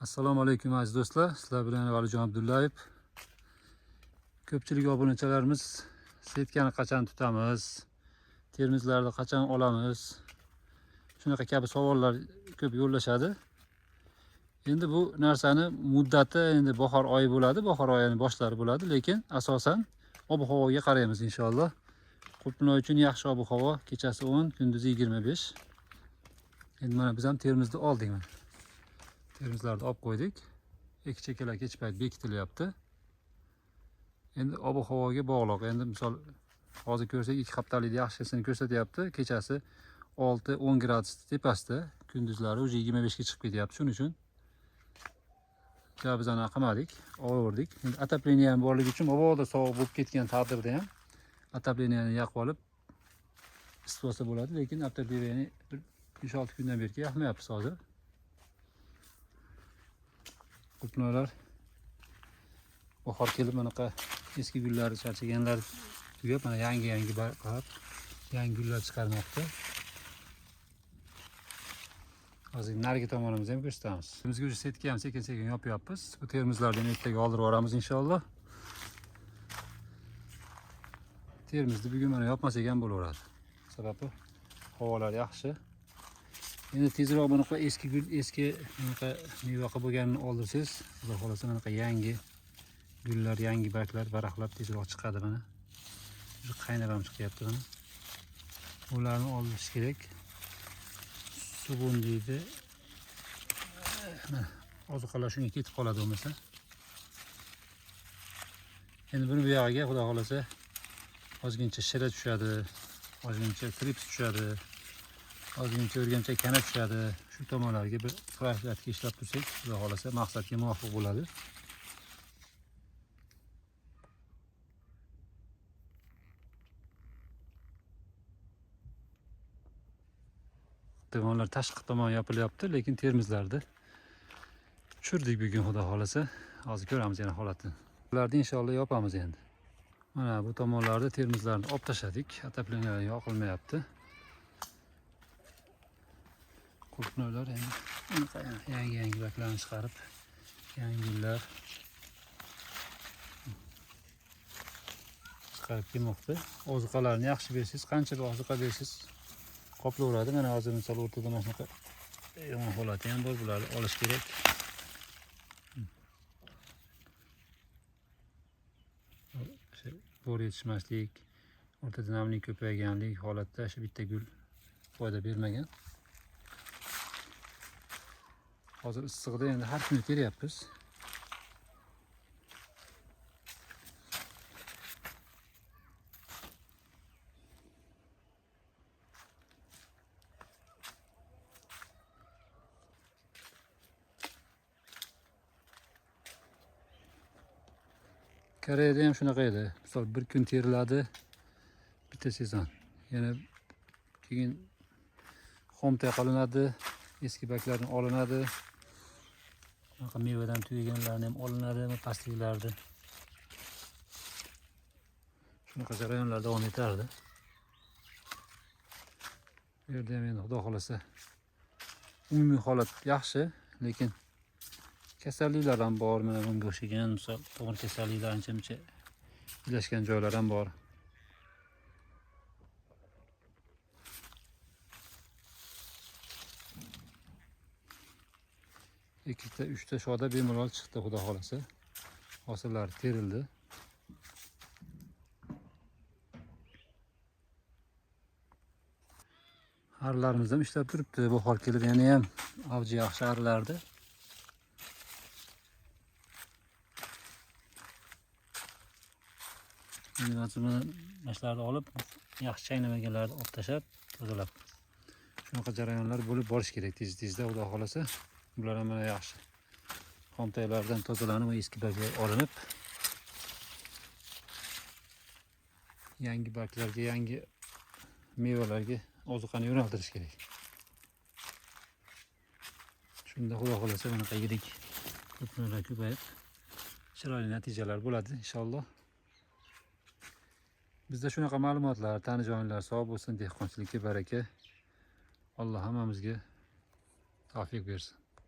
Assalomu alaykum aziz do'stlar. Sizlar bilan Valijon Abdullayev. Ko'pchilik obunachilarimiz setkani qachon tutamiz, termizlarni qachon olamiz, shunaqa kabi savollar ko'p yo'llashadi. Endi bu narsani muddati endi bahor oyi bo'ladi, bahor oyining boshlari bo'ladi, lekin asosan ob-havoga qaraymiz inshaalloh. Qulpinoy uchun yaxshi ob-havo, kechasi 10, kunduzi 25. Endi mana biz ham termizni oldik mana. Termizlarni olib qo'ydik. Ikki chekkalar kech payt bekitilyapti. Endi ob-havoga bog'liq. Endi misol hozir ko'rsak 2 haftalik yaxshisini ko'rsatyapti. Kechasi 6-10 gradus tepasida, kunduzlari уже 25 ga chiqib ketyapti. Shuning uchun biz anaqa qilmadik, olaverdik. Endi отопление ham borligi uchun mabodo sovuq bo'lib ketgan taqdirda ham отопленияni yoqib olib isitib olsa bo'ladi, lekin отопление bir 5-6 kundan beri yoqmayapmiz hozir. Qulpinoylar bahor kelib manaqa eski gullari charchaganlar tugab mana yangi barqaror yangi gullar chiqarmoqda. Hozir narigi tomonimizni ham ko'rsatamiz. Bizga уже setka ham sekin-sekin yopyapmiz. Bu termizlarni ham ertaga oldirib yuboramiz inshaalloh. Termizni bugun mana yopmasak ham bo'laveradi. Sababi havolar yaxshi. Endi tezroq bunaqa eski gul, eski bunaqa meva qilib bo'lganini oldirsangiz, Xudo xolasa bunaqa yangi gullar, yangi barglar varaqlab tezroq chiqadi mana. Уже qaynab ham chiqyapti mana. Ularni oldirish kerak. Suvun deydi. Mana ozuqalar shunga ketib qoladi bo'lmasa. Endi buni bu yog'iga Xudo xolasa ozgincha shira tushadi, ozgincha trips tushadi, ozgincha o'rgamchak kana tushadi. Shu tomonlarga bir profilaktika ishlab tursak, Xudo xolasa maqsadga muvofiq bo'ladi. Tomonlar tashqi tomon yopilyapti, lekin termizlarni tushirdik bugun Xudo xolasa. Hozir ko'ramiz yana holatini. Ularni inshaalloh yopamiz endi. Mana bu tomonlarda termizlarni olib tashladik. Отопление yoqilmayapti. Qulpinoylar endi yangi barglarni chiqarib, yangi gullar chiqarib kelmoqda. Ozuqalarni yaxshi bersangiz, qancha ozuqa bersangiz qoplaveradi. Mana hozir misol o'rtada mana shunaqa yomon holati ham bor, bularni olish kerak. Bo'ri yetishmaslik, o'rtada namlik ko'payganlik holatda shu bitta gul foyda bermagan. Hozir issiqda endi har kuni teryapmiz. Koreyada ham shunaqa edi. Misol bir kun teriladi, bitta sezon. Yana keyin xomtay qilinadi, eski barglarni olinadi. Bunaqa mevadan tugaganlarni ham olinadi, pastliklarni. Shunaqa jarayonlar davom etardi. Bu yerda ham endi Xudo xolasa umumiy holat yaxshi, lekin kasalliklar ham bor, mana bunga o'xshagan misol tomir kasalliklari ancha-muncha ilashgan joylar ham bor. Ikkita, uchta shoda bemalol chiqdi Xudo xolasa. Hosillar terildi. Arilarimiz ham ishlab turibdi. Bahor kelib yana ham avji yaxshi arilardi. Endi mana shularni olib, yaxshi chaynamaganlarni olib tashlab, tozalab. Shunaqa jarayonlar bo'lib borish kerak tez-tezda Xudo xolasa. Bular ham mana yaxshi. Xomtaylardan tozalanib, eski barglar olinib, yangi barglarga, yangi mevalarga ozuqani yo'naltirish kerak. Shunda Xudo xolasa bunaqa yirik ko'plar ko'payib, chiroyli natijalar bo'ladi inshaalloh. Bizda shunaqa ma'lumotlar, tanijonlar sog' bo'lsin, dehqonchilikka baraka. Alloh hammamizga tavfiq bersin.